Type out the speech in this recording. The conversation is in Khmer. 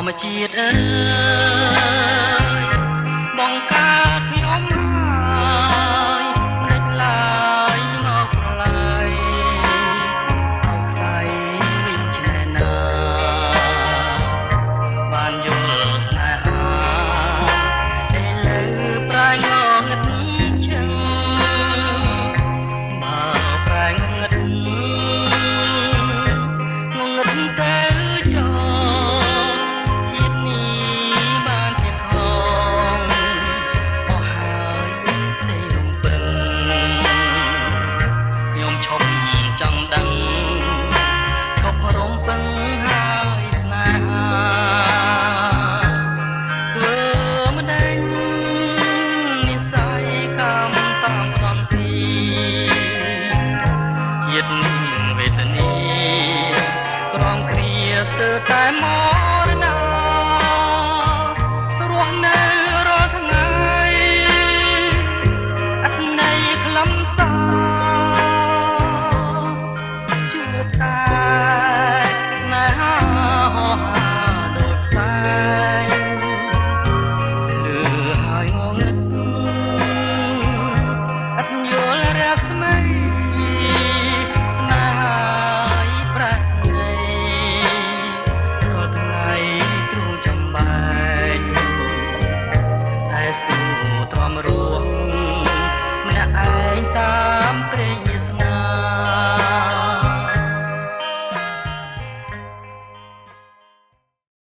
ម្មជាតិអើយបងកើតខ្ញុំហើយមិនឡើយមកប្រឡាយឲ្យខ្សែវិញឆ្នេណាបានយល់ស្នេហាឥឡូវប្រែងងឹតឈឹងបើប្រែងងឹតងងឹតទៅចោជាតិនេះបានជាខងអស់ហើយទេរំពឹងខ្ញុំឈប់ចង់ដឹងឈប់រំពឹងហើយស្នេហាធ្វើម្ដេចនិស័យកម្មតាមសំទីជាតិវេទនីក្រំគ្រាស្ទើរតែមរណារស់នៅរាល់ថ្ងៃអត់ន័យខ្លឹមសារជួបតែស្នេហា។